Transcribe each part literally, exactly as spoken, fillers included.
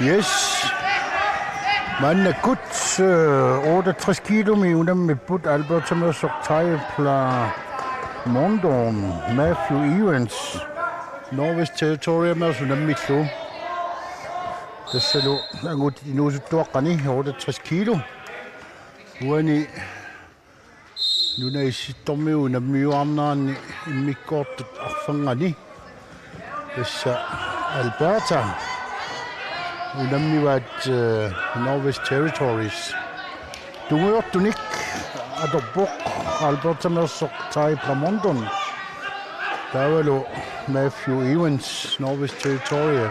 Yes. Maannakkut, øh, otteogtres kilometer unammipput Albertameersoq Tai Plamondon, Matthew Evans, Northwest Territoriemeersoq unammillugu. Tassalu angut inuusuttuaqqani otteogtres kilo. Uani nunap issittormiut unammiuaarneranni immikkoortut arfernganni. Tassa Alberta unammivaat, øh, Northwest Territories. Tungujortunik atorpoq Albertameersoq Tai Plamondon. Taavalu Matthew Evans, Northwest Territory,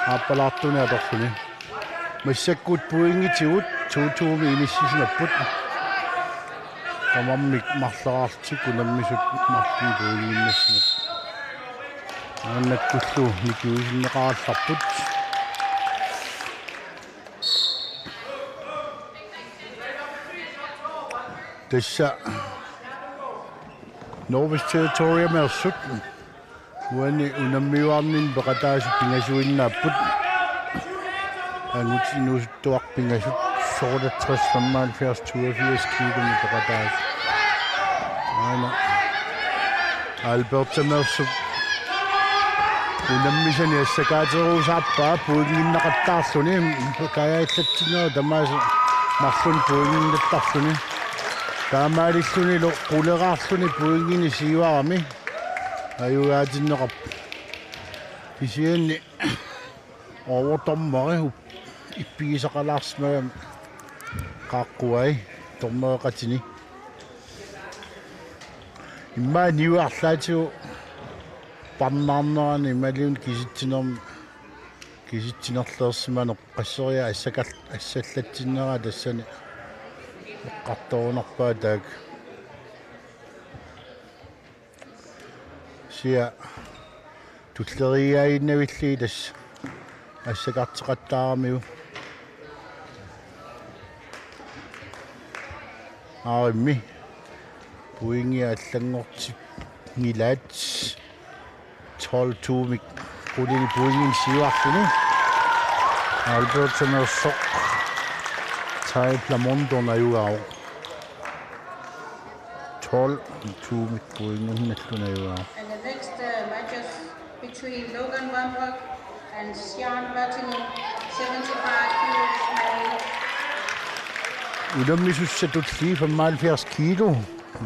aappalaartunik atorluni. Massakkut pointigut to to-mik inissisimapput. Tamarmik marloriarlutik unammisut marlunnik pointinnassapput. Maannakkullu nikiuisinneqarallarput. Tassa Northwest Territoriemeersut uani unammiuaarninni peqataasut pingasuinnaapput. Angut inuusuttuaq pingasut, otteogtres, femoghalvfjerds, toogfirs kilo peqataasut. Aana Albertameersup unammisani assakaateruusaappaa pointinnaqattaarluni, kajaallatsinnera tamaasa marlunnik pointinnattarluni. Taamaalillunilu quleraarluni pointinik siuarami ajugaatinneqarpoq. Kisianni overdommeri ippigisaqalaarsimagami qaaqquai dommereqatini. Immaqa niuerlaatigut parnaarnerani imaluunniit kisitsinermi kisitsinerleersimaneq qasseriarlugu assakal-, assallatsinneraa tassani eqqartorunarpaa taakku. Kisianni tulleriiaannavillugit tassa assakarteqattaaramiuk. Aarimmi pointit allanngortinngilaat, tolv to-mik qulini pointinik siuarluni. Albertameersoq Tai Plamondon ajugaavoq. Tolv to-mik pointinnalluni ajugaavoq. And the next, uh, matches between Logan Wambrough and Sean Patino, seventy-five kilos male. Unammisussatut femoghalvfjerds kilo.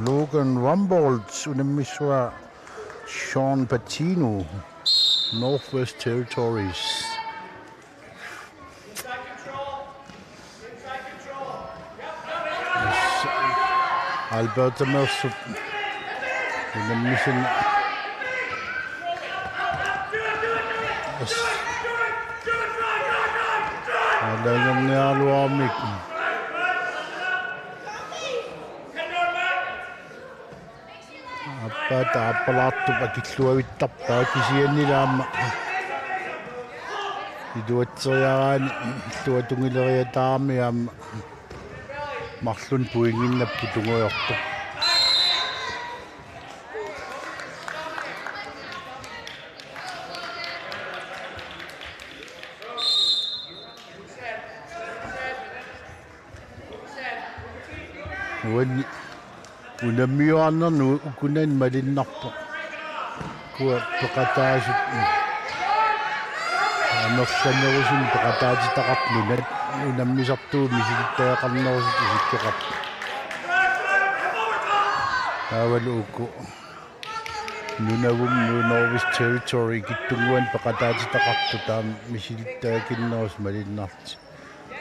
Logan Rumbold unammissuaa Sean Patino, Northwest Territories. Albertameersup unammisani. Aalajangerniaraluarmik. Aappaata aappalaartup akilluavittarpaa kisiannili aamma iluatseriaraanni illuatungileriataarami aamma marlunnik pointinnapput tungujortoq. Uani unammiuaarnerni ukunani malunnarpoq. Ukua peqataasut amerlanerusumik peqataatitaqartut nunat unammisartuut misilittagaqarnerusut isikkoqarput. Taavalu uku Nunavummi Northwest Territory ikittunnguanik peqataatitaqartut taama misilittagakinnerusut malunnartut.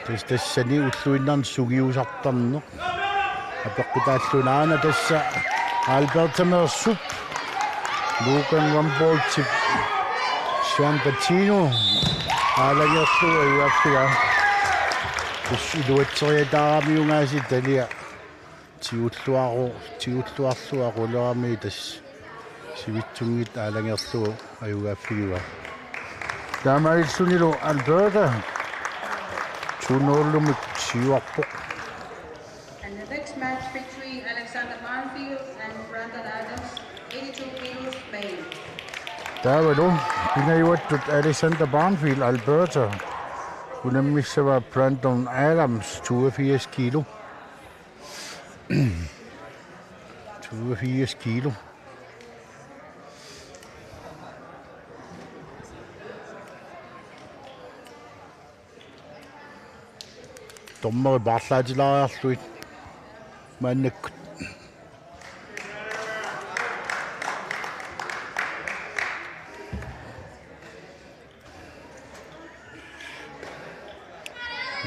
Tassa tassani ulluinnarni sungiusartarneq apeqqutaalluni. Aana tassa Albertameersup Logan Rumboldip Sean Patino aalajangerlugu ajugaaffigaa. Tassa iluatseriataaramiuk aasiit talia tigulluaru-, tigulluarlugu aqulerami tassa sivitsunngitsoq aalajangerlugu ajugaaffigaa. Taamaalillunilu Alberta to nul-imik siuarpoq. And the next match between Alexander Barnfield and Brandon Adams, eighty-two kilos male. Taavalu pingajuattut Alexander Barnfield, Alberta, Unammissavaa Brandon Adams, toogfirs kilo. Toogfirs kilo. Dommeri paarlaatilaariarlugit maannakkut.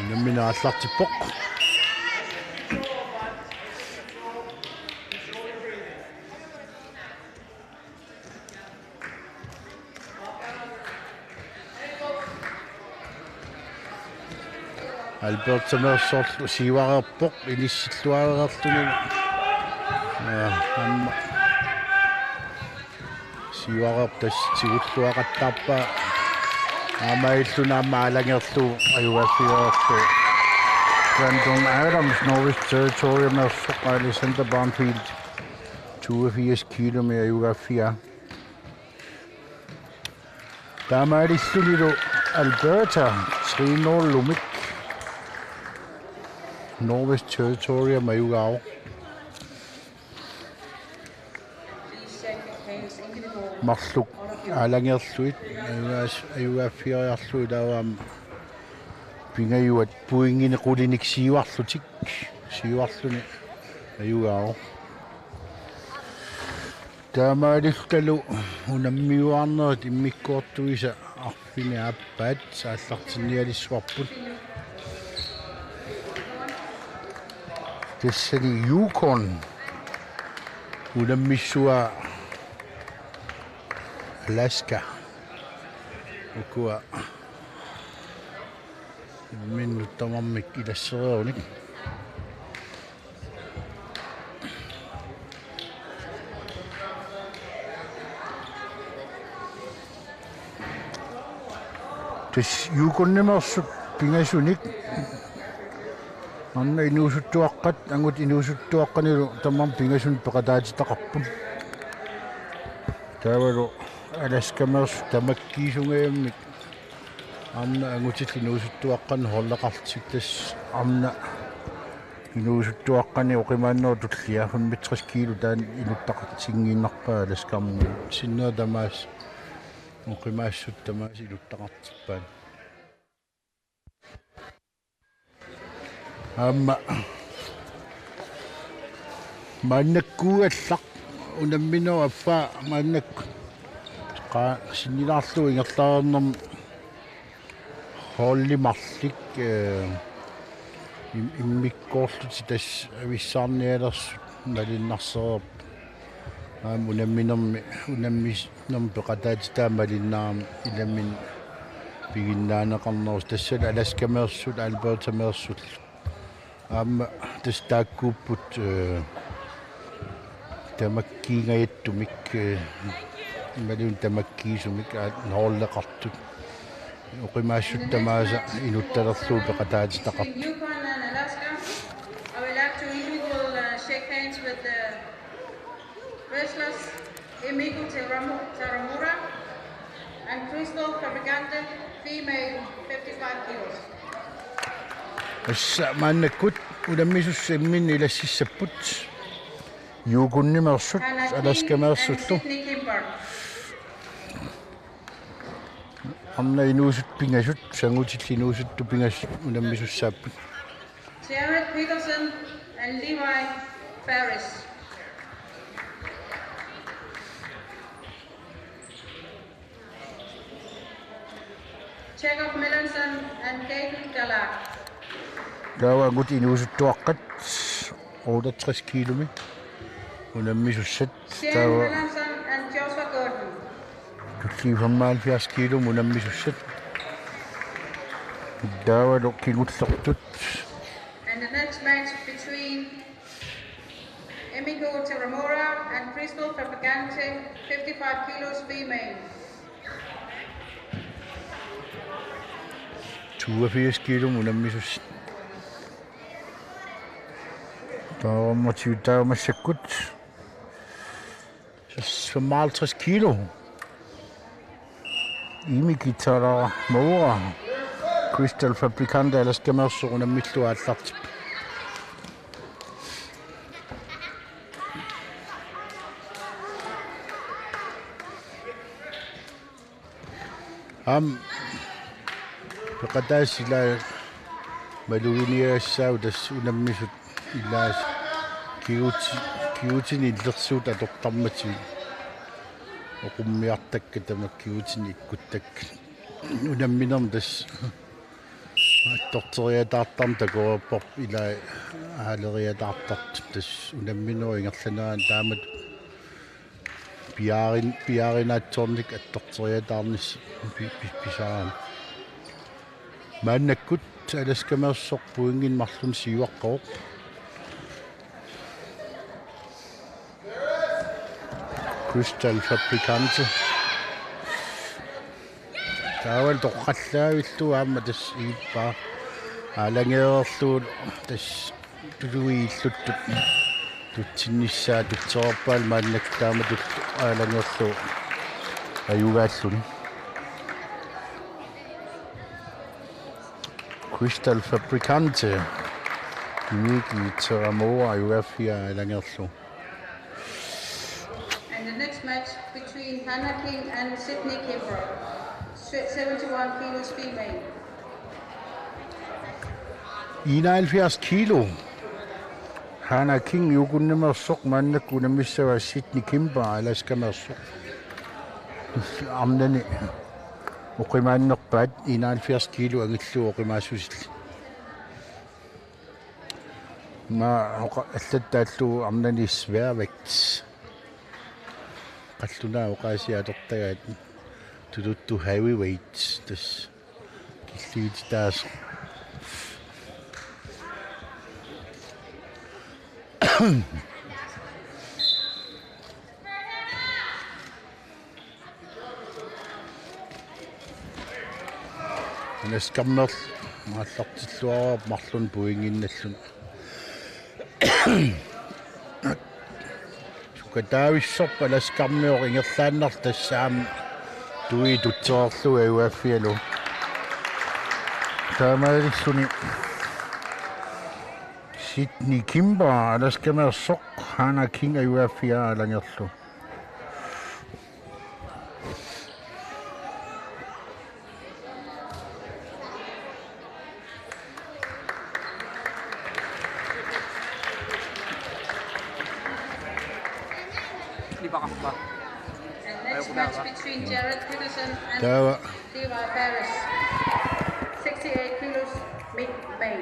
Unammineq aallartippoq. Albertameersorlu siuareerpoq inissilluareerluni. Ja, aamma. Siuareerpoq tassa tigulluaqattaarpaa. Aamma illuni aamma aalajangerlugu ajugaaffigereerlugu. Brandon Adams, Northwest Territories-meersoq, Alexander Banfield, toogfirs kilometer ajugaaffigaa. Taamaalillunilu Alberta tre nul-imik Northwest Territories ajugaavoq. Marluk aalajangerlugit ajugaas-, ajugaaffigereerlugit taava aamma pingajuat pointinik qulinik siuarlutik, siuarluni ajugaavoq. Taamaalillutalu unammiuaarnerit immikkoortuisa arfineq-aappaat aallartinnialissavarput. Tassani Yukon unammissavaa Alaska. Ukua imminnut tamarmik ilassereerunik. Tassa Yukonimeersut pingasunik. Aamma inuusuttuaqqat, angutit inuusuttuaqqanilu tamarmik pingasunik peqataatitaqarput. Taavalu Alaskameersut tamakkiisungajammik. Aamma angutillu inuusuttuaqqanik holdeqarlutik tassa aamma inuusuttuaqqani oqimaannerup tullia femogtres kilo taanna inuttaqartinngiinnarpaa Alaskarmiut. Sinnera tamaasa oqimaassutut tamaasa inuttaqartippaat. Aamma maannakkuugallartoq unamminerup affaa maannakkut qaa sinnilaarlugu ingerlareernermi holdit marluk, eh, im-, immikkoorlutik tassa avissaarnialersut malunnarsereerput. Aamma unamminermi, unamminermi peqataatitaa malunnarami ilaminni piginnaaneqarnerusoq, tassalu Alaskameersut, Albertameersullu. Aamma tassa taakkuupput, eh, tamakkiingajattumik, eh, imaluunniit tamakkiisumik, aa, holdeqartut. Oqimaassutut tamaasa inuttalerlugu peqataatitaqartut. Yukon and Alaska. I would like to individual, uh, shake hands with the wrestlers Emiko Teramo-, Taramura and Crystal Fabricante, female, fifty-five kilos. Tassa maannakkut unammisussat imminnut ilassissapput. Yukonimeersut, Alaskameersullu. Aamma inuusuttut pingasut, sangutillu inuusuttut pingasut unammisussaapput. Jared Peterson and Levi Ferris. Jacob Melanson and Gaten Galag. Taava angutit inuusuttuaqqat otteogtres kilomi unammisussat. Shane taava Melanson and Joshua Gordon. Tulliit femoghalvfjerds kilomi unammisussat. Taavalu kingullertut. And the next match between Emiko Terramora and Crystal Fabricante, fifty-five kilos female. Toogfirs kilomi unammisussat. Taava massakkut femoghalvtreds kilo. Emiko Terramora. Crystal Fabricante Alaskameersoq unammillugu aallartippoq. Aamma peqataasut ilaa maluginiagassaavoq tassa unammisut ilaasa kiguti-, kigutini illersuut atortarmatigit oqummiartakkat tamakku kigutini ikkuttakkat. Unamminermi tassa attorteriataartarneq takoreerparput ilaa aaleriataartartut tassa unamminerup ingerlanerani taamatut piaarin-, piaarinaatsoornikkut attorteriataarnissaq pi-, pi-, pisaraanni. Maannakkut Alaskameersoq pointinik marlunnik siuaqqavoq. Crystal Fabricante. Taavalu toqqallaavillugu aamma tassa iippaa. Aalangereerlugu tassa tuluit illuttut tutsinnissaa tutsereerpaalu maannakkut taamatullu aalangerlugu ajugaalluni. Crystal Fabricante. Yuki Tsurumoa ajugaaffia aalangerlugu. And the next match between Hannah King and Sydney Kimber, se-, seventy-one kilos female. Enoghalvfjerds kilo. Hannah King Juukunnimeersoq, maannakkut unammissavaa Sydney Kimber Alaskameersoq. Arnani oqimaannerpaat enoghalvfjerds kilo angillugu oqimaassusillit. Aamma oqa-, allattaallu arnani sværvægt. Qallunaat oqaasii atortagaat tuluttut heavyweight tassa killiititaasoq. Alaskameersoq aallartilluarpoq marlunnik pointinnalluni. Sukataavissorpoq Alaskameersoq ingerlaannartoq tassa aamma tui tutsereerlugu ajugaaffigalugu. Taamaalilluni Sydney Kimber Alaskameersoq Hannah King ajugaaffia aalangerlugu. Nipakarpa. And next match between Jared Peterson and Taava. Levi Ferris. Sixty-eight kilos, mid main.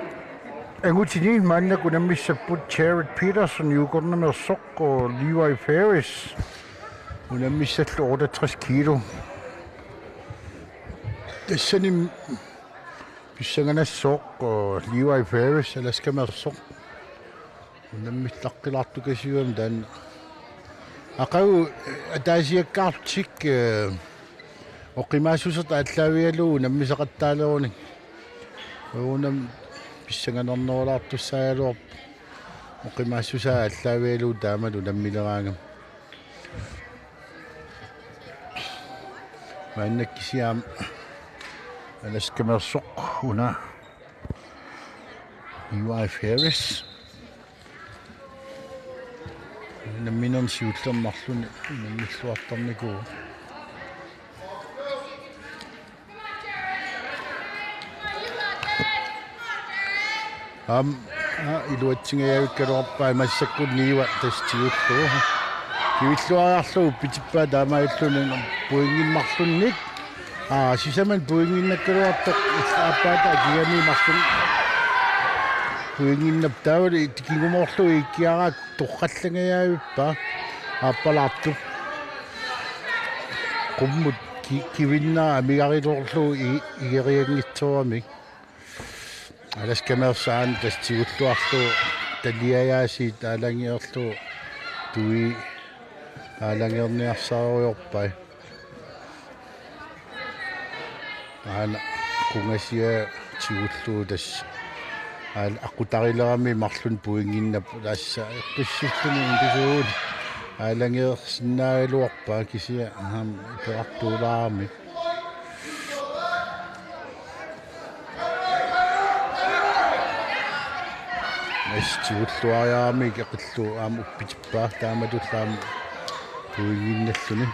Angutini maannakkut unammissapput Jared Peterson Juukunnimeersoq, Levi Ferris unammissallu otteogtres kilo. Tassani pissanganassaaq, Levi Ferris Alaskameersoq. Unammillaqqilaartukasiugami taanna. Aqagu ataasiakkaarlutik, eh, oqimaassusertik aallaavigalugu unammisaqattaaleruni. Uunga pissanganernerulaartussaagaluarpoq. Oqimaassusaa aallaavigalugu taamalu unammileraangami. Maannakkut kisianni Alaskameersoq una Levi Ferris. Unamminermi siullermi marlunnik unammilluartarnikuuvoq. Aamma, aa, iluatsingajavikkaluarpaa massakkut Niua tassa tigullugu. Kivilluariarlugu uppitippaa taamaalilluni pointinik marlunnik. Aa, sisamanni pointinnakkaluartoq illit aappaata akigami marlunnik. Pointinnap taavalu tikingumoorlugu iikkiaraakku toqqallangajavippaa aappalaartup. Qummut ki-, kivinnera amigarilorlugu i-, igerianngitsoorami. Alaskameersoq aana tassa tigulluarlugu taliajaasiit aalanngeerlugu tui aalanngeerniarsariuarpai. Aana qungasia tigullugu tassa aal-, aqutarilerami marlunnik pointinnap tassa eqqissilluni imbisuuni aalanngeersinnaagaluarpaa kisianni aamma iperartuulaarami. Assut tigulluariaramik eqillugu aamma uppitippaa, taamatullu aamma pointinnalluni.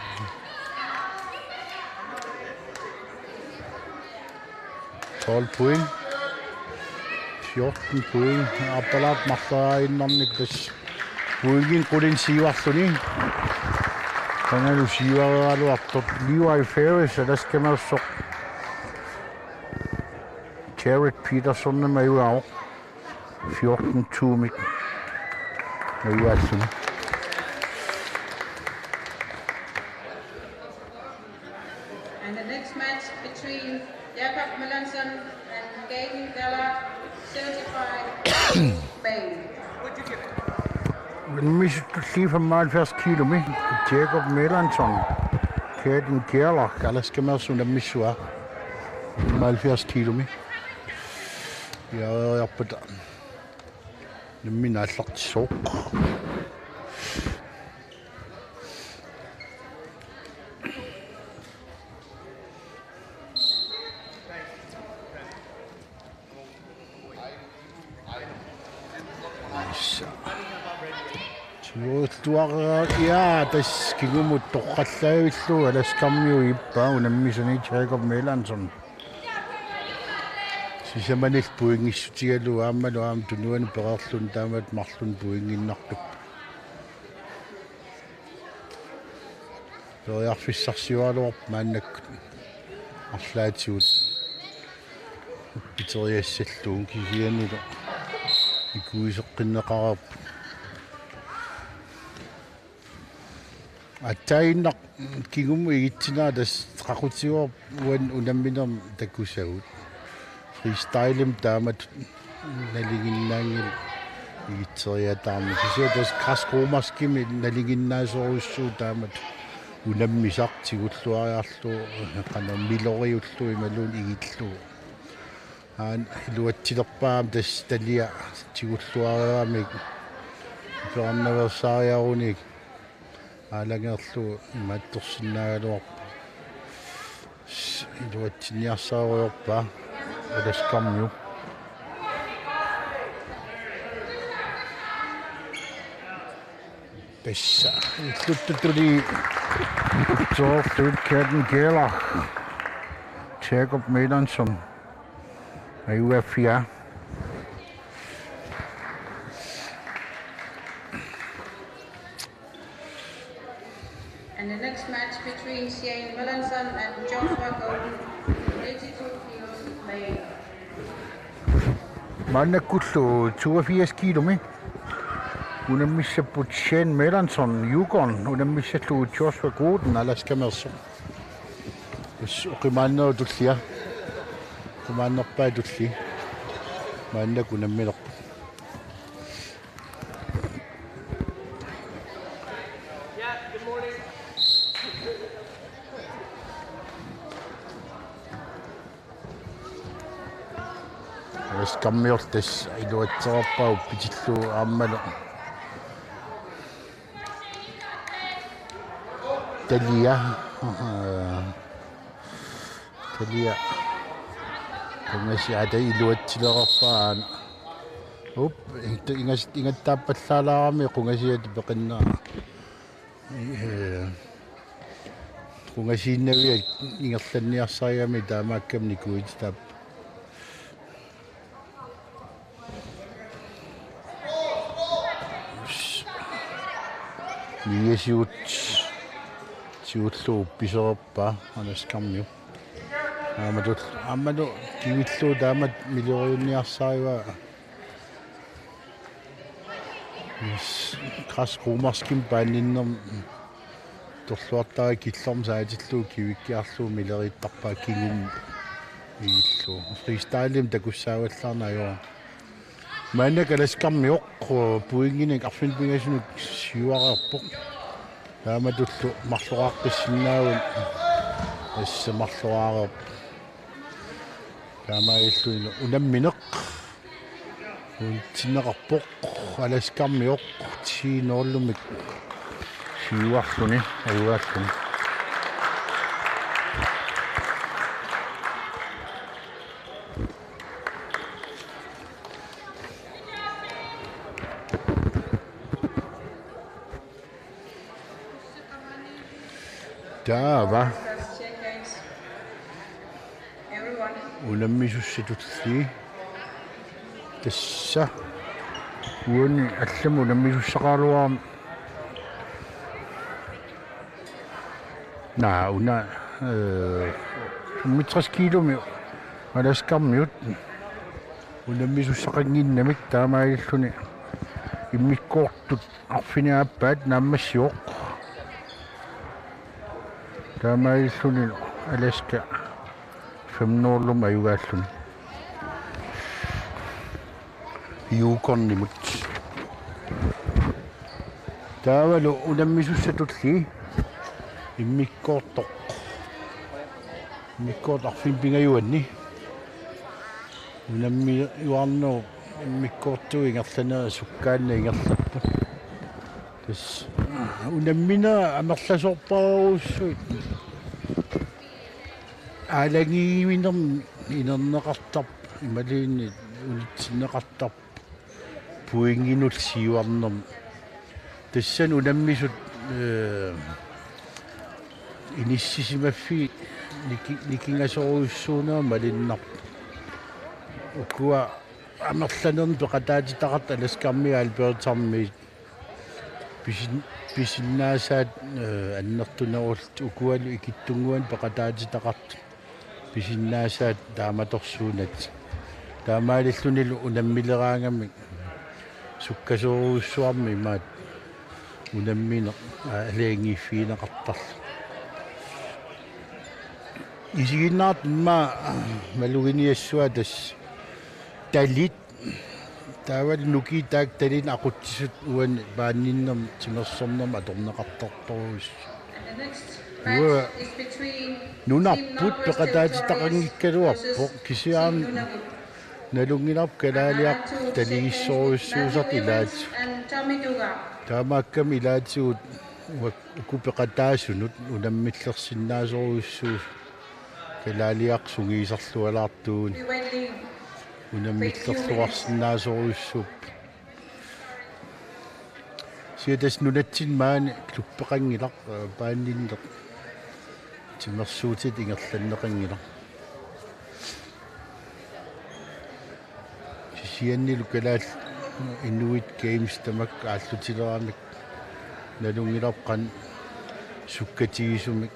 Tolv point. Fjorten point. Aappalaartoq marloriinnarnikkut tassa pointinik qulinik siuarluni. Taannalu siuariaraluartoq Levi Ferris, Alaskameersoq. Jared Petersonimut ajugaavoq. Fjorten to-mik ajugaalluni. And the next match between Jakob Melanson and Gaden Dalla, seventy-five Spain. Unammisut femoghalvfjerds kilometer. Jakob Melanson, Gaden Dalla, Alaskameersoq unammissua. Femoghalvfjerds kilometer. Ja, ja, ja. Unammineq aallartissaaq. Tigulluariarpaa, ja, tassa kingumut toqqallavillugu Alaskarmiut ippaa unammisani Jakob Melanson. Sisamanillu pointissutigalugu aammalu aamma tunuani pereerluni taamatut marlunnik pointinnartup. Periarfissarsioraluarpoq maannakkut arlaatigut uppiteriassallugu kisiannili ikuiseqqinneqareerput. Aatsaannguaq kingumut igitsinera tassa qaqutigoorput uani unamminermi takusagut. Freestylemi taamatut nalinginnaanngilaq igitseriataarmat. Kisianni tassa græsk-romerskimi nalinginnaasorujussuuvoq taamatut unammisaq tigulluariarlugu, qanoq miloriullugu imaluunniit igillugu. Aana iluatsilerpaa aamma tassa Dalla tigulluariaramik peqarnaveersaariarunik aalajangerlugu imaattorsinnaagaluarpoq. Iluatsinniarsariarpaa Alaskarmiut. Tassa illuttutuli toortuit Gaden Dalla, Jakob Melanson. Ajugaaffigaa. And the next match between Shane Melanson and Joshua Golden, eighty-two kilos male. Maannakkullu toogfirs kilomi unammissapput Shane Melanson, Yukon, unammissallugu Joshua Golden, Alaskameersoq. Tassa oqimaannerup tullia. Oqimaannerpaap tullia. Maannakkut unamminerput. Alaskarmiut tassa iluatserarpaa uppitillugu aammalu. Dalla, øh, Dalla. Qungasiata iluatsilerarpaa aana. Up, ingat-, ingattaappallaalaarami qungasiata peqinnagu. Øh, qungasiinnavia ingerlanniarsarigami taamaakkami nikuititaappoq. Niasiut siullugu uppisoorpaa Alaskarmiut. Aammalu, aammalu kivillugu taamatut miloriunniarsarivaa. Græsk-romerskimik paaniinnermi torluartariga killormut saatillugu kivikkiarlugu mileriittarpaa kingumut igillugu. Freestylemi takussaavallaarneq ajorami. Maannakkut Alaskarmiut pointinik arfineq-pingasunut siuareerpoq. Taamatullu marloraaqqissinnaavugut, tassa marloraareerpoq. Taamaalillunilu unammineq. Unammineqarpoq Alaskarmiut ti nul-imik siuarluni ajugaalluni. Taava unammisussatulli tassa uani allamut unammisussaqaraluarami. Naa, una, eh, femogtres kiilumi Alaskarmiut unammisussaqannginnamik, taamaalilluni immikkoortut arfineq-aappaat naammassivoq. Taamaalilluni Alaska fem nul ajugaalluni Yukonimut. Taavalu unammisussatulli immikkoortoq. Immikkoortoq arfineq-pingajuanni. Unammiuarnerup immikkoortuup ingerlanerani sukkaannaq ingerlapput. Tassa unammineq amerlasoorparujussuit. Aalajangiivinermi inerneqartarpoq, imaluunniit unitsinneqartarpoq pointinut siuarnermi. Tassani unammisut, eh, inissisimaffiit niki-, nikingasorujussuunerat malunnarpoq. Ukua amerlanernik peqataatitaqartut Alaskarmiut Albertarmiut pisin-, pisinnaasaat, eh, annertunerullutik, ukualu ikittunnguanik peqataatitaqartut pisinnaasaat taamatorsuunatik. Taamaalillunilu unammileraangamik sukkasoorujussuarmik imaattoq unammineq aalajangiiffigineqartarlugu. Isiginnaartut immaqa maluginiassuat tassa talit. Taavalu nukiit taakku talinik aqutsisut uani paaniinnermi timersornermi atorneqartartorujussuit. Uanga nunarput peqataatitaqanngikkaluarpoq, kisianni nalunngilarput kalaaliartut taligissorujussuusartut ilaatigut. Taamaakkami ilaatigut uak-, uku peqataasunut unammillersinnaasorujussuusut kalaaliaqqat sungiusarlualaartuunik unammillerluarsinnaasorujussuupput. Kisianni tassa nunatsinni maani klubbeqanngilaq, eh, paaniinneq timersuutit ingerlanneqanngilaq. Kisiannilu Kalaallit Inuit Games tamakku aallutileraangamikku nalunngilarput qanoq sukkatigisumik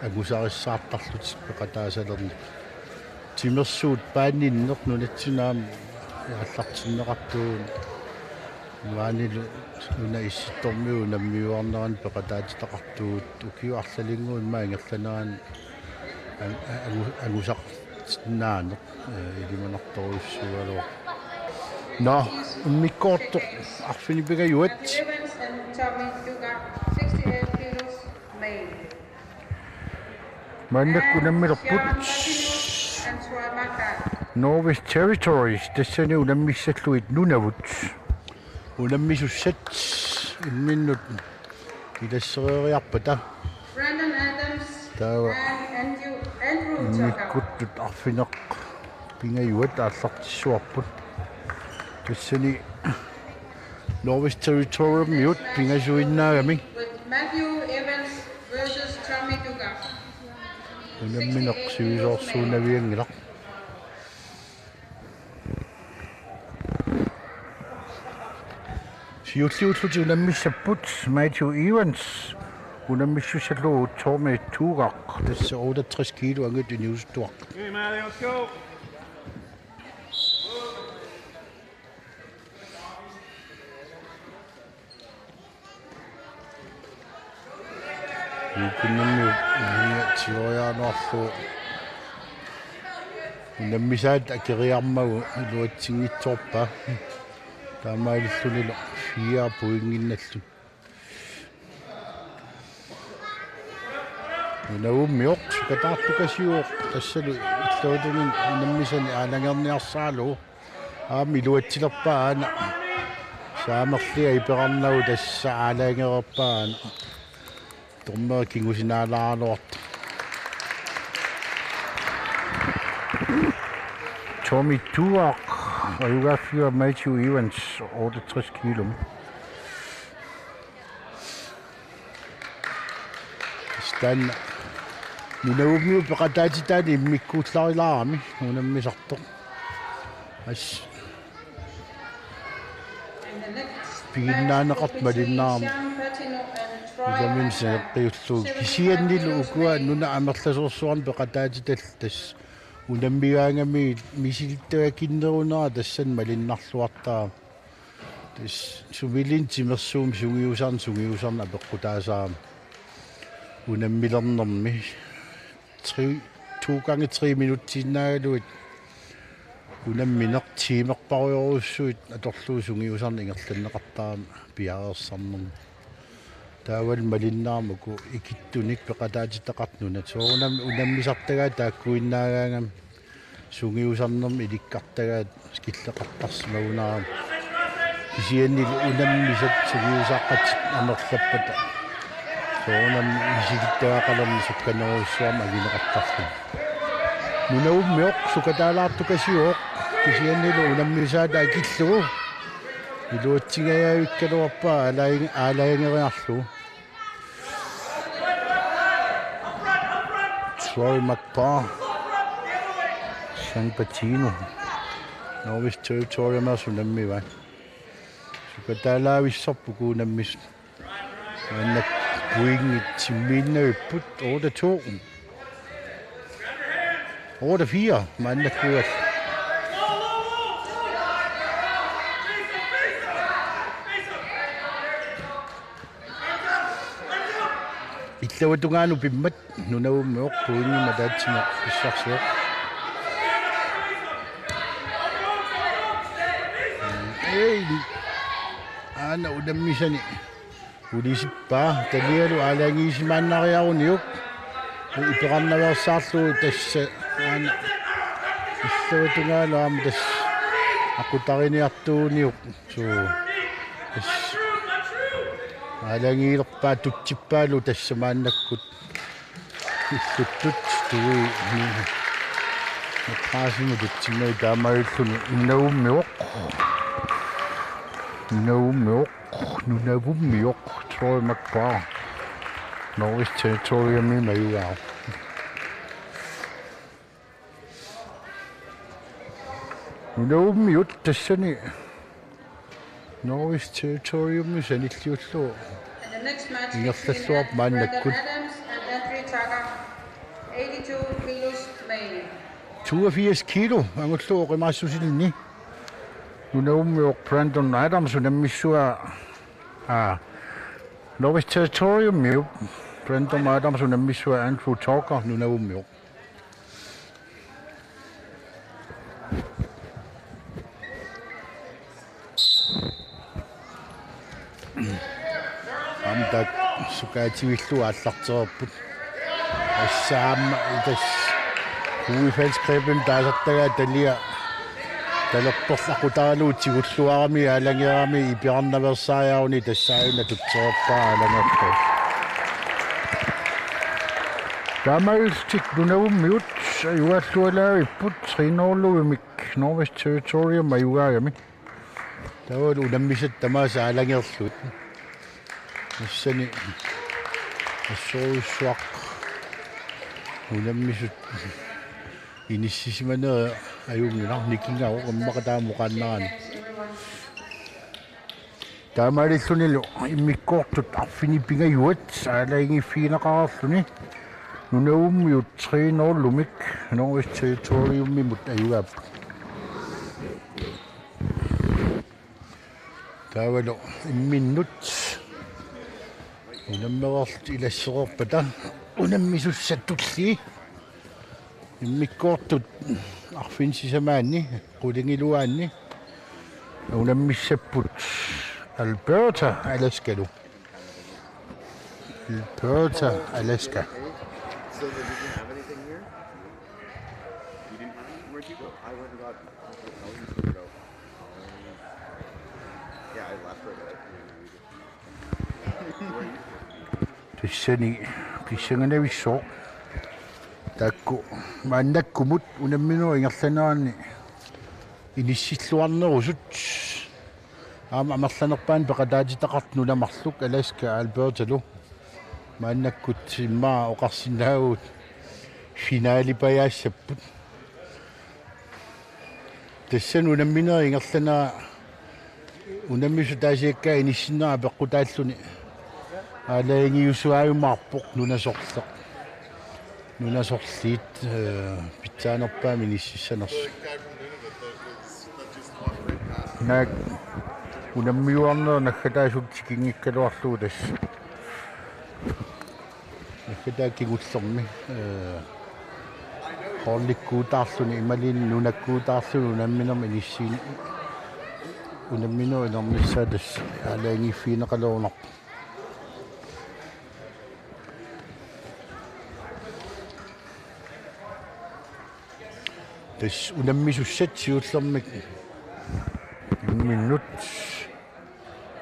angusarissaartarlutik peqataasalernikut. Timersuut paaniinneq nunatsinni aamma aallartinneqartuuvoq. Maanilu una Issittormiut unammiuarnerani peqataatitaqartugut, ukiut arlalinnguit immaqa ingerlaneranni ang-, angu-, angusaqartinnaaneq, eh, ilimanartorujussuugaluarpoq. Nå, immikkoortoq arfineq-pingajuat. Maannakkut unammilerput Northwest Territories, tassani unammissallugit Nunavut. Unammisussat imminnut ilassereeriarpata. Taava immikkuuttut arfineq-pingajuat aallartissuarput. Tassani Northwest Territorymiut pingasuinnaagami. Unammineq sivisoorsuunavianngilaq. Siulliullutik unammissapput Matthew Evans unammissussallugu Tommy Tugaq, tassa otteogtres kilo angutip inuusuttuarput. Nukunnermi uunga tigoriaanuarlugu unammisaat akeriarmagu iluatsinngitsoorpaa. Taamaalillunilu fire pointinnallu. Nunavummiut sukataartukasiuvoq, tassalu illuatungin unammisani aalajangerniarsaralugu. Aamma iluatsilerpaa aana. Saamerliaq iperarnagu tassa aalajangererpaa aana. Dommeri kingusinaalaaraluartoq. Tommy Tugaq, ajugaaffiup Matthew Evans, otteogtres kilo. Taanna Nunavummiut peqataatitaanik immikkuullarilaarami unammisartoq. As piginnaaneqartoq malinnaarami. Ilaminni saneqqiullugu. Kisiannili ukua nunap amerlasoorsuarmik peqataatitallu tassa unammigaangamigit misilittagakinnerunera tassani malinnarluartarami. Tassa sumiluunniit timersuummik sungiusarneq sungiusarneq apeqqutaasarami. Unammilernermi tre, to gange tre minutsiinnaagaluit unammineq tiimerparujorujussuit atorlugu sungiusarneq ingerlanneqartarami piareersarnermi. Taavalu malinnaarami uku ikittunik peqataatitaqartut nunat. Soorunami unammisartagaat taakkuinnaagaangami sungiusarnermi ilikkartagaat killeqartarsimagunarami. Kisiannili unammisat sungiusaaqqatit amerlappata. Soorunami misilittagaqalerneq sukkanerujussuarmik angineqartarluni. Nunavummioq sukataalaartukasiuvoq. Kisiannili unammisaata akillugu. Iluatsingajavikkaluarpaa aalajange-, aalajangeriarlugu. Troy McParr. San Patino. Northwest Territories unammivaat. Sukataalaavissorput uku unammisut. Maanna pointit timmiinnavipput otte to. Otte fire maannakkut. Illuatungaanut pimmat Nunavummiut pointimik ataatsimut pissarsivoq. Ei. Aana unammisani. Ulisippaa talialu aalajangiisimaannariaruniuk. Iperarnaveersaarlugu tassa aana. Illuatungaalu aamma tassa aqutariniartuuniuk. Suu. Tassa. Aalajangiilerpaa tutsippaalu tassa maannakkut. Illuttut tui ni. Maqaasima tutsimmai taamaalilluni Nunavummiut. Nunavummiut. Nunavummiut. Troy McParr. Northwest Territoriesimi majugaavoq. Nunavummiut tassani Northwest Territoriesimi sanilliullugu ingerlalluarput maannakkut. Toogfirs kilo angullugu oqimaassusilinni. Nunavummiut Brandon Adams unammissavaa. Aa. Northwest Territoriesimiut Brandon Adams unammissavaa Andrew Talker Nunavummiut. Aamma taakku sukaativillugu aallartereerput. Tassa aamma tassa U F L-skrebin taasartagaa talia talerperlaqutaralugu tigulluarami aalajangerami iperarnaveersaariaruni tassa aajuna tutsereerpaa aalajangerpoq. Taamaalillutik Nunavummiut ajugaallualaavipput tre nul-imik Northwest Territoriesimi ajugaagami. Taavalu unammisat tamaasa aalajangerlugit. Tassani assorujussuaq unammisut inissisimanera ajunngilaq nikingavoq immaqa taama oqaannarani. Taamaalillunilu immikkoortut arfineq-pingajuat aalajangiiffigineqareerluni Nunavummiut tre nul-imik Northwest Territoriesimiut ajugaapput. Taavalu imminnut unammereerluta ilassereerpata unammisussat tullii immikkoortut arfineq-sisamaanni qulingiluaanni unammissapput Alberta, Alaskalu. Alberta, Alaska. So they didn't have anything here? You didn't have anything? Where'd you go? I went and got, I went and got, yeah, I left right away. Tassani pissanganavissooq. Taakku maannakkumut unamminerup ingerlanerani inissilluarnerusut. Aamma amerlanerpaani peqataatitaqartut nuna marluk Alaska Albertalu. Maannakkut immaqa oqarsinnaavugut finalipajaassapput. Tassani unamminerit ingerlanerat unammisut ataasiakkaat inissinnera peqqutaalluni aalajangiusuaajumaarpoq nunasorleq. Nunasorliit, eh, pitsaanerpaamik inississanersut. Naak unammiuarnerit naggataasut tikinngikkaluarlugu tassa. Naggataat kingullermi, eh, holdikkuutaarluni imaluunniit nunakkuutaarluni unamminermi inissiin-, unamminerup inernissaa tassa aalajangiiffigineqalerunarpoq. Tassa unammisussat siullermik imminnut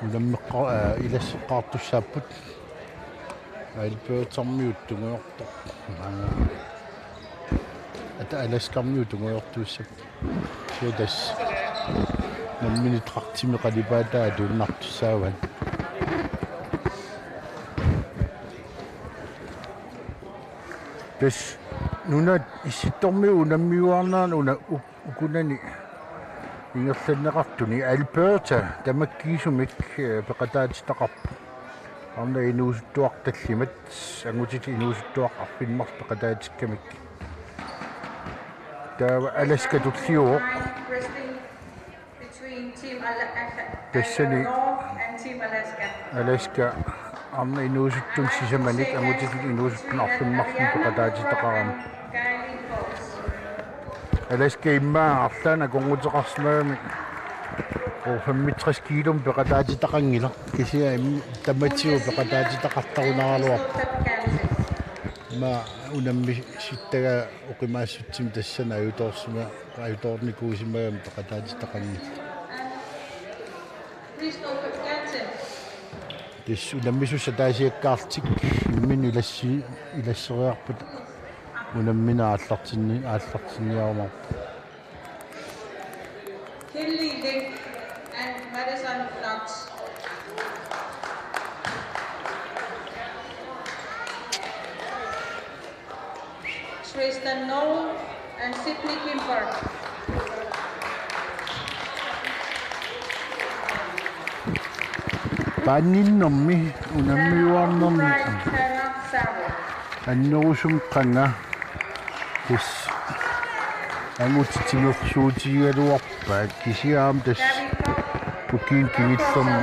unammeqqa-, aa, ilasseqqaartussaapput. Albertarmiut tungujortoq. Aa, ata Alaskarmiut tungujortuussapput. Suu tassa. Nammineq dragtimi qalipaataa atuinnartussaavat. Tassa nunat Issittormiut unammiuarneranni una-, u-, ukunani ingerlanneqartuni Alberta tamakkiisumik, eh, peqataatitaqarpoq. Arnat inuusuttuaq tallimat, angutitut inuusuttuaq arfineq-marluk peqataatikkamik. Taava Alaska tulliuvoq. Tassani Alaska arnat inuusuttut sisamanik angutitut inuusuttut arfineq-marluk peqataatitaqarami. Alaska immaqa arlaannik akornuteqarsimagami. Uu, femogtres kiilumik peqataatitaqanngilaq. Kisianni im-, tamatigut peqataatitaqartarunaraluarpoq. Immaqa unammisittagaa oqimaassutsimik tassani ajutoorsima-, ajutoornikuusimagami peqataatitaqanngilaq. Tassa unammisussat ataasiakkaarlutik imminnut ilassi-, ilasseriarpata unammineq aallartinni-, aallartinniarumaarpoq. Kinley Link and Madison Knox. Tristan Noel and Sydney Kimber. Paanninnermi unammiuarnermi annerusumik qanga tassa angutit timersuutigigaluarpaat kisianni aamma tassa ukiuni kingullerni,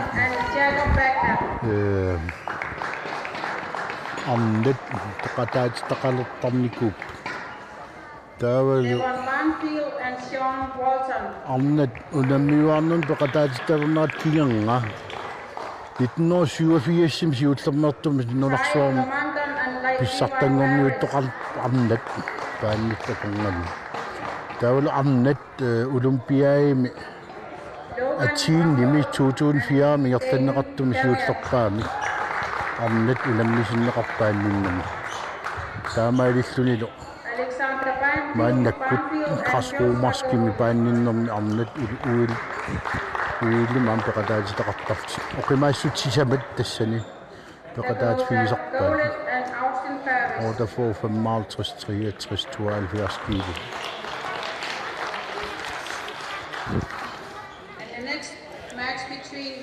eh, arnat peqataatitaqalertarnikuupput. Taavalu arnat unammiuarnermi peqataatitaqarnerat kingorna nitten hundrede syvogfirsimi siullermeertumik nunarsuarmi pissartanngorniuttoqarpoq arnat paannitta akornanni. Taavalu arnat, eh, Olympiademi Athenimi to tusind fire-mi ingerlanneqartumi siullerpaamik arnat unammisinneqarpoq paanninnermi. Taamaalillunilu maannakkut græsk-romerskimi paanninnermi arnat ul-, uil-, uillimik aamma peqataatitaqartarlutik. Oqimaassutsit sisamat tassani peqataatifigisarpaat. Otteogfyrre, femoghalvtreds, treogtres, tooghalvfjerds kilo. And the next match between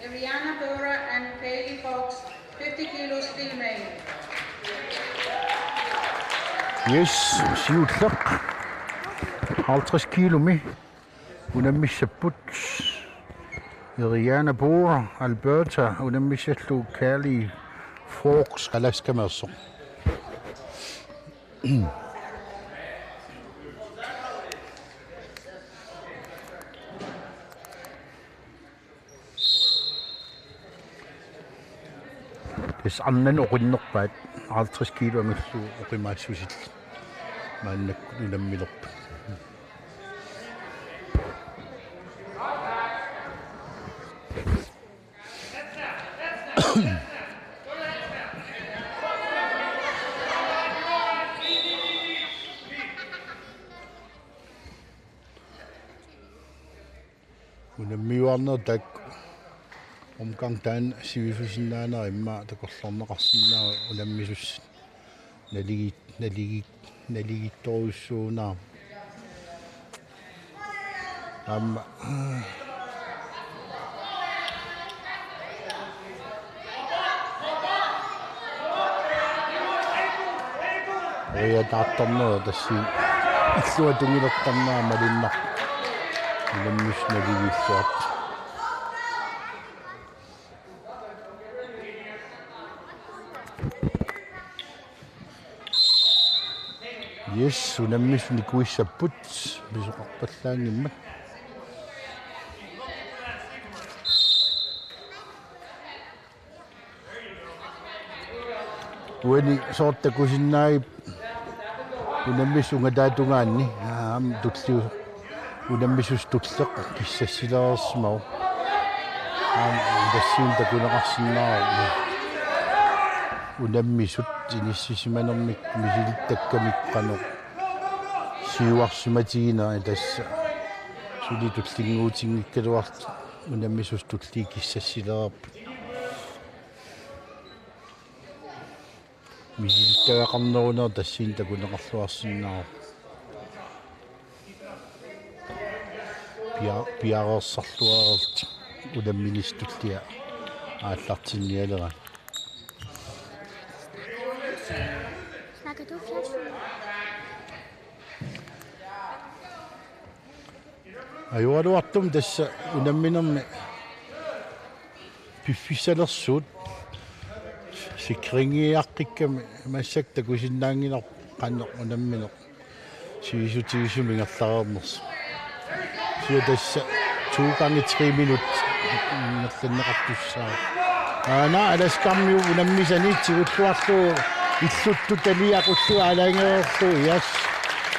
Ariana Bora and Kaylee Fox, fifty kilos female. Yes, siulleq. Halvtreds kilomi unammissapput. Ariana Bora, Alberta, unammissallugu Kaylee Fox, Alaskameersoq. Tassa arnanut oqinnerpaat halvtreds kilo angullugu oqimaassusillit maannakkut unammilerput. Unammiuarneq taakku Omgang taanna sivisusinnaanera immaqa takorloorneqarsinnaavoq unammisussat. Naligi-, naligi-, naligiittorujussuunaarami. Aamma. Ria taartarneru tassani. Illuatungilertarnera malunnarpoq. Unammisut naligiilluartut. Yes, unammisut nikuissapput, pisoqarpallaanngimmat. Uani soorlu takusinnaavippoq unammisut ungataatungaanni, aamma tulliu-, unammisussat tulleq kissassilereersimavoq. Aamma tassani takuneqarsinnaavoq unammisut inissisimanermik misilittakkamik qanoq siuarsimatiginerat, tassa suli tullinnguutinngikkaluartut unammisut tulliit kissassilereerput. Misilittagaqarnerunerat tassani takuneqarluarsinnaavoq. Pia-, piareersarluarlutik unamminisut tulliat aallartinnialerani. Snakker du fjernsyn? Ajoraluartumik tassa unamminermi piffissalersuut sikringiaqqikkami massakkut takusinnaanngilarput qanoq unammineq sivisutigisumik ingerlareernersoq. Kisianni tassa to gange tre minut ingerlanneqartussaavoq. Aana Alaskarmiup unammisani tigulluarlugu illuttut Dali aqullugu aalajangereerlugu, yes.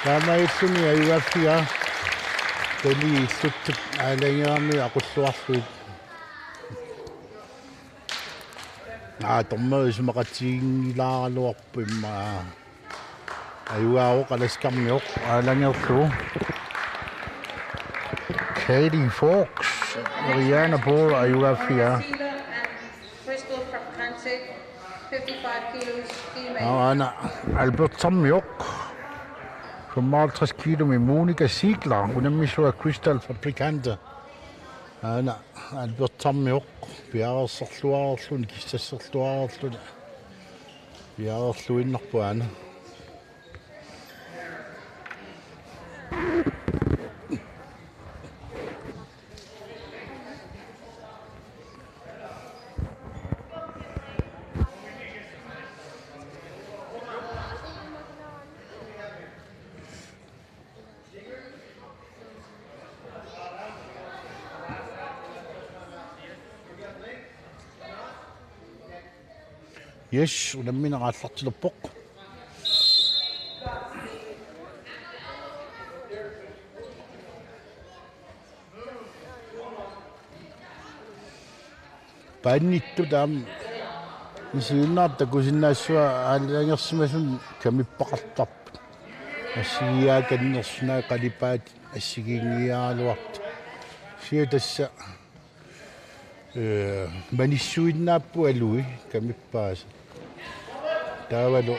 Taamaalilluni ajugaaffigaa Dali illuttut aalajangeramiuk aqulluarlugit. Aa, dommeri isumaqatiginngilaaraluarpoq immaqa. Ajugaavoq Alaskarmiut aalajangerlugu. Katie Fox, Riana Paul ajugaaffigaa. Crystal Fabricante, fifty-five kilos female. Aana Albertarmiut femoghalvtreds kilometer, Monica Ziegler, unammisua Crystal Fabricante. Aana Albertarmiut piareersarluareerluni, kissasserluareerluni. Piareerluinnarpoq aana. Yes, unammineq aallartilerpoq. Paannittut aamma isiginnaartut takusinnaassavaat aalajangersimasut kamippaqartarput. Assigiiaakannersut, naak qalipaatit assigiinngiiaaraluartut. Kisianni tassa, ee, manissuinnaapput alui kamippaasut. Taavalu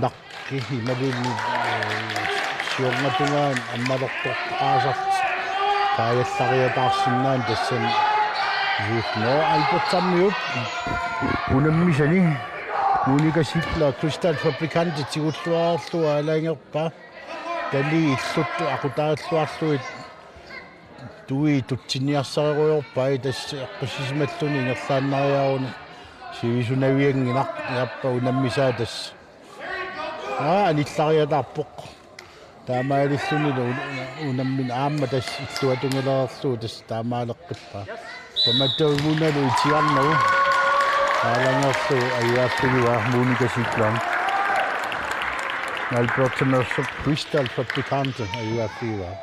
naqqi imaluunniit, ee, siornatungaanut ammalortortaqaasartut kaajallariataarsinnaanani tassani. Nå, Albertarmiut unammisani Monica Ziegler Crystal Fabricante tigulluareerlugu aalajangerpaa. Dali illuttut aqutaalluarlugit tui tutsinniarsarerujoorpai, tassa eqqissisimalluni ingerlaannariaruni sivisunavianngilaq, iappa unammisaa tassa. Aa, anillariataarpoq. Taamaalillunilu un-, unammineq aamma tassa illuatungilereerlugu tassa taamaaleqqippaa. Tamatumuunalu itigarnagu aalajangerlugu ajugaaffigaa Monica Ziegler. Albertarmiut Crystal Fabricante ajugaaffigaa.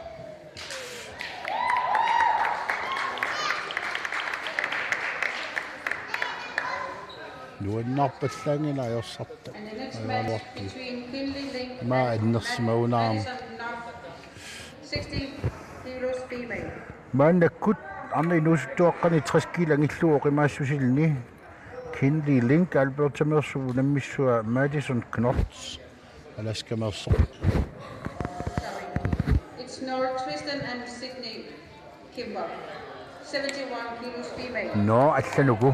Nuannaarpallaanngilaq ajorsartaq. Ajoraluartumik. Maa annersimagunarami. Sixty kilos female. Maannakkut arnat inuusuttuaqqani tres kiilu angillugu oqimaassusilini Kinley Link Albertameersoq, unammissavaa Madison Knott Alaskameersoq. It's Nor Tristan and Sydney Kimber, seventy-one kilos female. Nå, allanuku.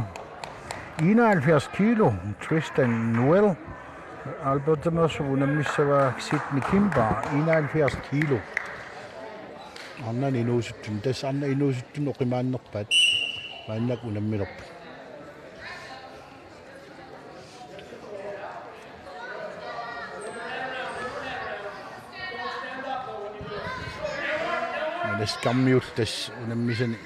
Enoghalvfjerds kilo, Tristan Noel Albertameersoq, unammissavaa Sydney Kimber, enoghalvfjerds kilo. Arnat inuusuttut, tassa arnat inuusuttut oqimaannerpaat. Maannakkut unammilerput. Alaskarmiut tassa unammisani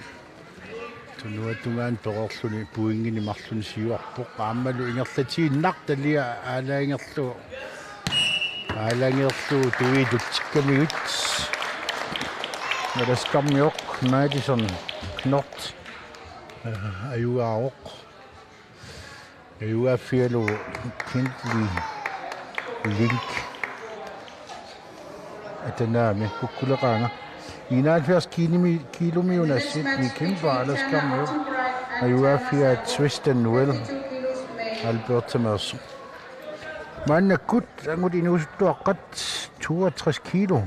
tunuata tungaanut pereerluni pointinik marlunnik siuarpoq. Aammalu ingerlatiinnaq, talia aalajangerlugu, aalajangerlugu tuiitutsikkamigit. Alaskarmioq Madison Knott, øh, ajugaavoq. Ajugaaffigalugu Kinley Link. Atanaami kukkuleqaanga. Enoghalvfjerds kiilomi-, kiilomiuna Sydney Kimber Alaskarmiut. Ajugaaffigaat Tristan Noel Albertameersoq. Maannakkut angut inuusuttuaqqat toogtres kilo.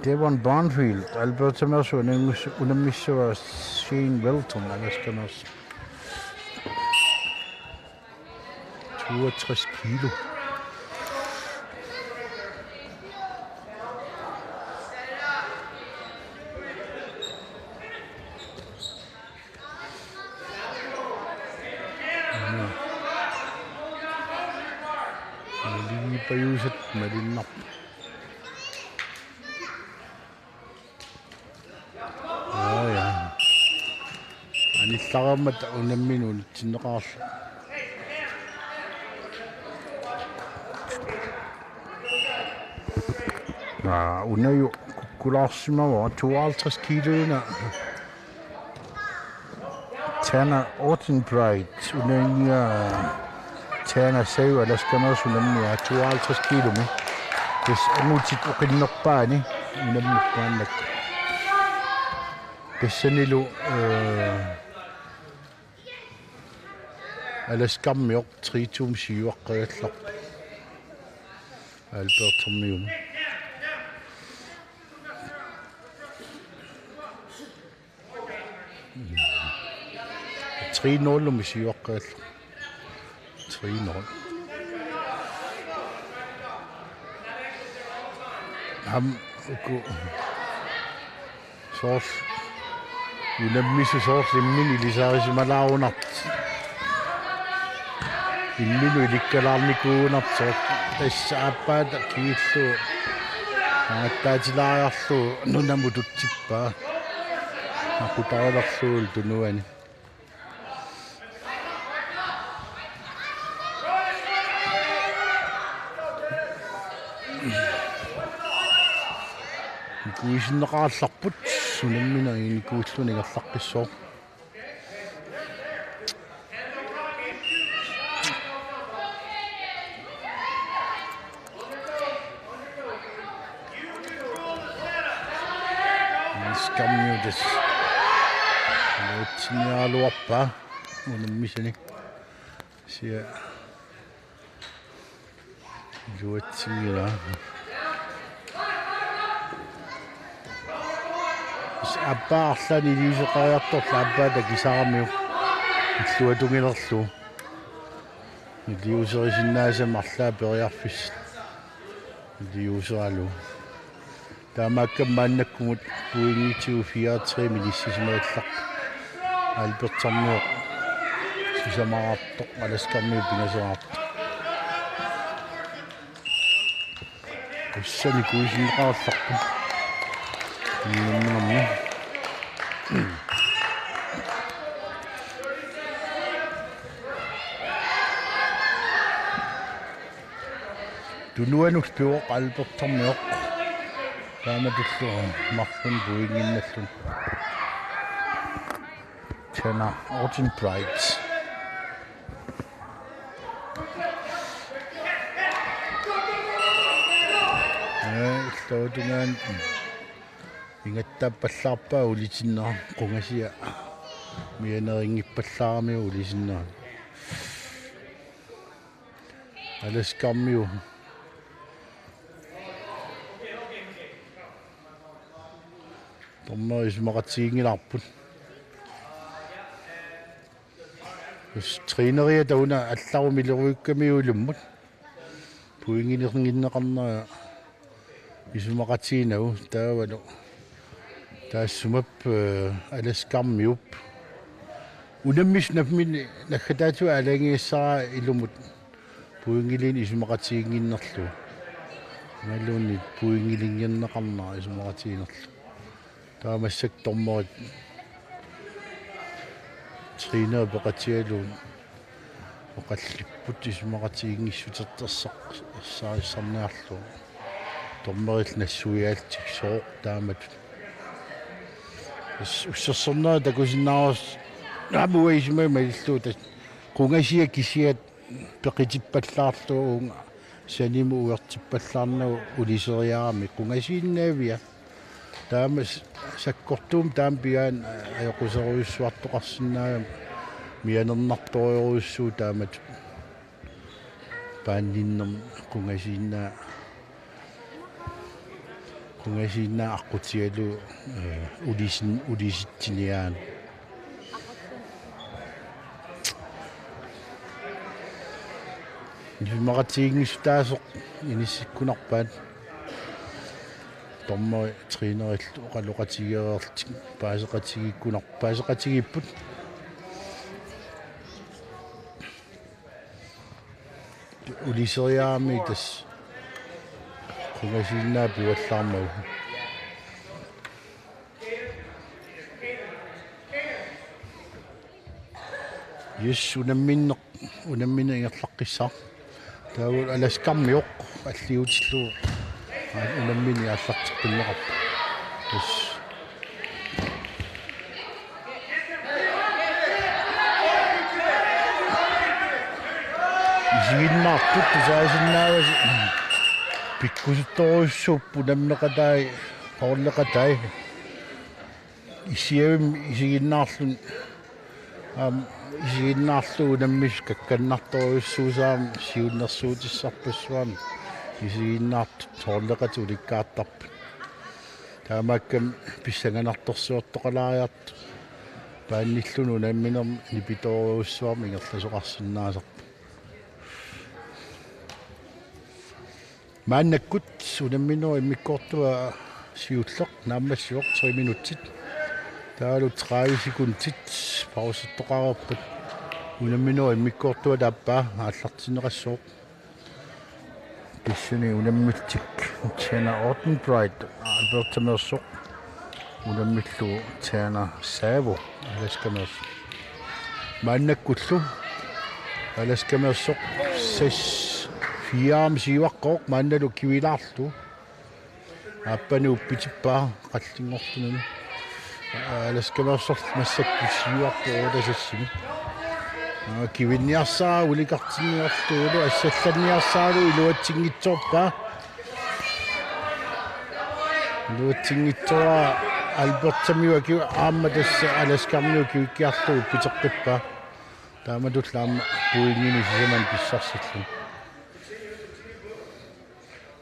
Devon Barnfield Albertameersoq, unammis-, unammissavaa Shane Welton Alaskameersoq. Toogtres kilo. Malinngipajuusat malinnarput. Aa, ja. Anillaraammat unammineq unitsinneqarlugu. Aa, unajoq kukkulaarsimavoq, tooghalvtreds kiiluuna. Tanner Odenbright, unammigaa Tanner Save Alaskameersoq, unammigaa tooghalvtreds kiilomi. Tassa angutit oqinnerpaani unammipput maannakkut. Tassanilu, øh, Alaskarmioq tre to-mik siuaqqagallarpoq Albertermiumut. Tre nul-imik siuaqqagallarpoq. Tre nul. Aamma uku soorlu unammisut soorlu imminut ilisarisimalaarunarsut. Imminut ilikkalaarnikuugunartoq. Tassa aappaata kingulliullugu angattaatilaariarlugu nunamut utsippaa. Aqutarilerlugu tunuani. Nikuisinneqarallarput, unammineq nikuulluni ingerlaqqissaaq. Alaskarmiut tassa iluatsiniaraluarpaa unammisani. Sia iluatsinngilaa. Aappaa arlaannik iliuuseqariartorlu aappaata kisaramiuk illuatungiliorlugu. Iliuuserisinnaasat arlaat periarfissat iliuuseralugu. Taamaakkami maannakkumut pointitsigut fire tre-mik inissisimagallarput. Albertermiut sisamaraartoq, Alaskarmiut pingaseraartoq. Tassani nikuisinneqarallarput. Unamminermi. Tunuanut pivoq Albertermiut. Taamatullu marlunnik pointinnginnalluni. Tanner Odenbright. Ja, illuatungaani. Ingattaappallaarpaa ulitinnera qungasia. Mianerinngippallaarami ulitinnera. Alaskarmiu. Dommeri isumaqatiginngilaarput. Træneriata una allarumilerujukkamiuk ilummut. Pointilerniarneqarnera isumaqatiginagu taavalu. Taassumap, eh, Alaskarmiup. Unammisut namminneq naggataatigut aalajangigassaraat ilummut. Pointilinnik isumaqatiginnginnerlugu. Imaluunniit pointilerniarneqarnera isumaqatiginerlugu. Taava massakkut dommerit træneri peqatigalugit oqallipput isumaqatiginngissuteqartarsarissaarniarlugu. Dommerillu nassuiaallutik sooq taamatut. Us-, ussersornerit takusinnaavarsi aamma uanga isumaga malillugu tassa qungasia kisiat peqitippallaarlugu uunga sanimut uertippallaarnagu uliseriarami qungasiinnaavia. Taama s-, sakkortuumik taama pigaanni ajoquserujussuartoqarsinnaagami mianernartorujussuuvoq taamatut paanninnermi qungasiinnaa-, qungasiinnaat aqqutigalugu, eh, ulisin-, ulisitsiniaannarluni. Isumaqatiginngissuteqartoq inissikkunarpaat. Dommeri trænerillu oqaloqatigereerlutik paaseqatigiikkunar-, paaseqatigiipput. Uliseriarami tassa qungasiinnaat pivallaarmagu. Yes, unamminneq, unammineq ingerlaqqissaaq. Taava Alaskarmiu alliutillugu unammineq aallarteqqinneqarpoq. Yes. Isiginnaartut tusaasinnaavasi pikkusuttorujussuupput unammeqatai, hold'eqatai. Issiavimmi isiginnaarluni, aamma isiginnaarlugu unammisut kakkannartorujussuusarami siunnersuutissarpassuarnik isiginnaartut hold'eqatit ulikkaartarput. Taamaakkami pissanganartorsiortoqalaariartut paannilluni unamminermi nipitoorujussuarmik ingerlasoqarsinnaasarput. Maannakkut unamminerup immikkoortua siulleq naammassivoq tre minutsit. Taavalu tredive sekundit pausertoqareerpat unamminerup immikkoortua taappaa aallartinneqassooq. Tassani unammillutik Tana Ottenbreit Albertameersoq. Unammillugu Tana Savo Alaskameersoq. Maannakkullu Alaskameersoq seks fire-mik siuaqqavoq maannalu kivilaarlugu. Aappani uppitippaa qallinngorlunami. Alaskameersoq massakkut siuarpoq otte seks-imi. Aa, kivinniarsaraa ulikartinniarlugu assallanniarsaralu iluatsinngitsoorpaa. Iluatsinngitsoorpaa Albertamiut akiva aamma tassa Alaskarmiut kivikkiarlugu uppiteqqippaa. Taamatullu aamma pointinik sisamani pissarsilluni.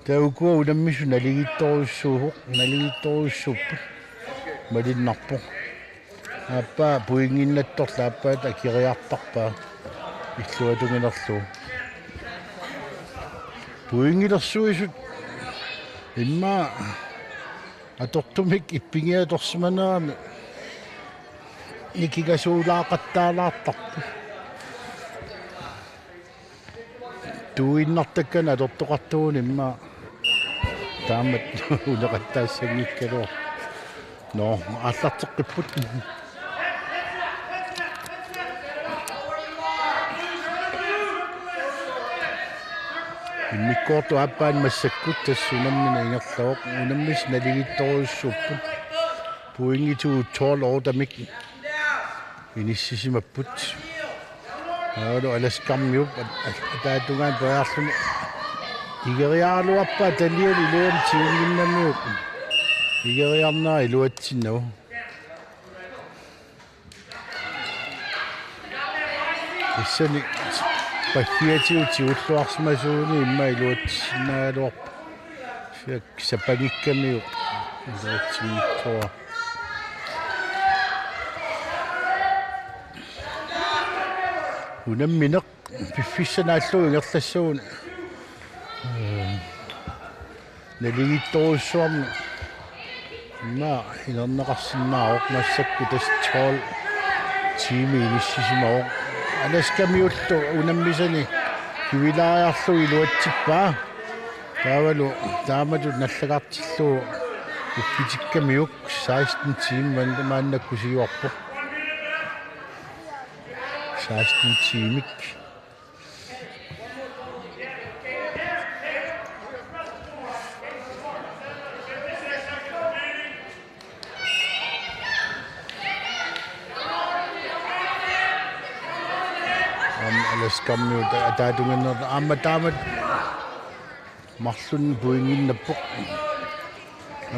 Taava ukua unammisut naligiittorujussuuvoq, naligiittorujussuupput. Malinnarpoq. Aappaa pointinnattorlu aappaata akeriartarpaa. Illuatunginerlu. Pointilersuisut immaqa atortumik ippinngiatorsimanerami nikingasuulaaqattaalaartarput. Tuinnartakkanik atortoqartuunik immaqa taamatut uneqattaassanngikkaluarput. Nå, aallarteqqipput. Immikkoortup aappaani massakkut tassa unammineq ingerlavoq, unammisut naligiittorujussuupput. Pointit tolv ottemik inissisimapput. Aammalu Alaskarmiut at-, at-, ataatungaani periarluni. Igeriaraluarpaa taniani iluani tiunnginnamiuk. Igeriarnera iluatsinnagu. Tassani paffiatigut tigulluarsimasuuguni immaqa iluatsinnaagaluarpoq. Siak sapangikkamiuk iluatsinngitsoq. Unammineq piffissaq naallugu ingerlassagunik. Ee, naligiittorujussuarmik immaqa inerneqarsinnaavoq, massakkut tassa tolv tiimi inissisimavoq. Alaskamiullu unammisani kivilaariarlugu iluatsippaa. Taavalu taamatut nallagartillugu uppitikkamiuk seksten tiimi man-, maannakkut siuarpoq. Seksten tiimik. Aamma Alaskamiut ataatunginnerta aamma taamatut marlunnik pointinnappoq.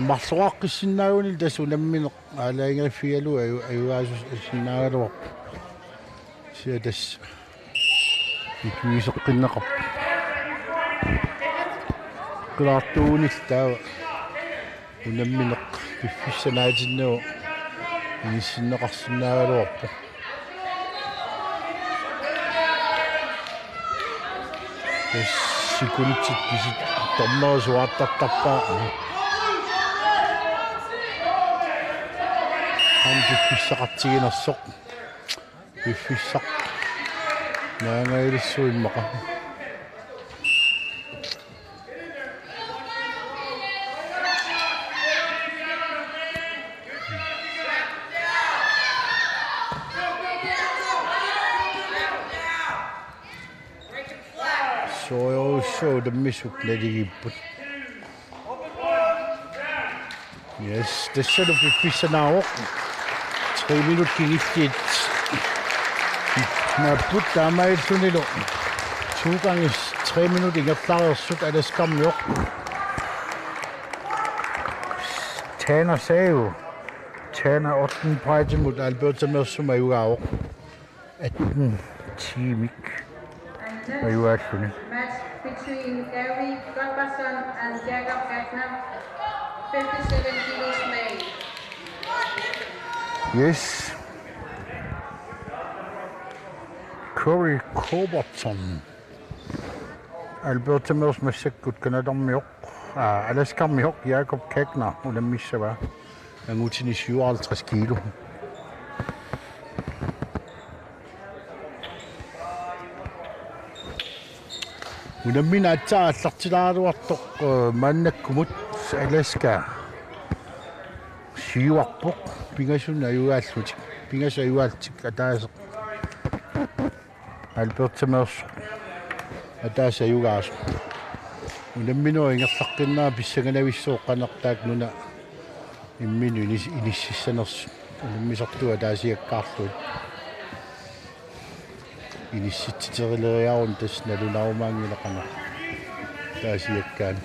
Marloqaqqissinnaagunilu tassa unammineq aalajangerfigalugu aju-, ajugaasusinnaagaluarpoq. Kisianni tassa ikiuiseqqinneqarpoq. Qilaartuunillu taava unammineq piffissaq naatinnagu inissinneqarsinnaagaluarpoq. Tassa sekundit pisut dommeri suaartartarpaa. Qanoq piffissaqartiginersoq. Piffissaq. Naangaalissuit immaqa. Soorujussuaq unammisut naligiipput. Yes, tassalu piffissanaavoq. Tre minut kingulliit naapput, taamaalillunilu to gange tre minut ingerlareersut Alaskarmiut. Taanna saaju. Taanna Ottenbreitimut Albertameersumut ajugaavoq. Atten tiimik ajugaalluni. Match between Gary Gottfredsson and Jakob Gagner, fifty-seven kilos male. Yes. Corey Robertson. Albertameersoq massakkut Canadarmiut. Aa, Alaskarmiut Jakob Gagner unammissavaa. Angutini syvoghalvtreds kilo. Unammineq aatsaat aallartilaaraluartoq, eh, maannakkumut Alaska siuarpoq pingasunut ajugaallutik. Pingasut ajugaallutik ataaseq. Albertameersoq ataaseq ajugaasoq. Unamminerup ingerlaqqinnera pissanganavissooq qanoq taakku nuna imminut inis-, inississanersut. Unammisartut ataasiakkaarlugit. Inissitsiterileriaruni tassa nalunarumaanngilaq qanoq ataasiakkaani.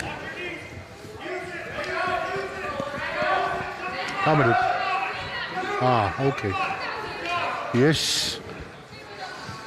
Taamatut. Ah, okay. Yes.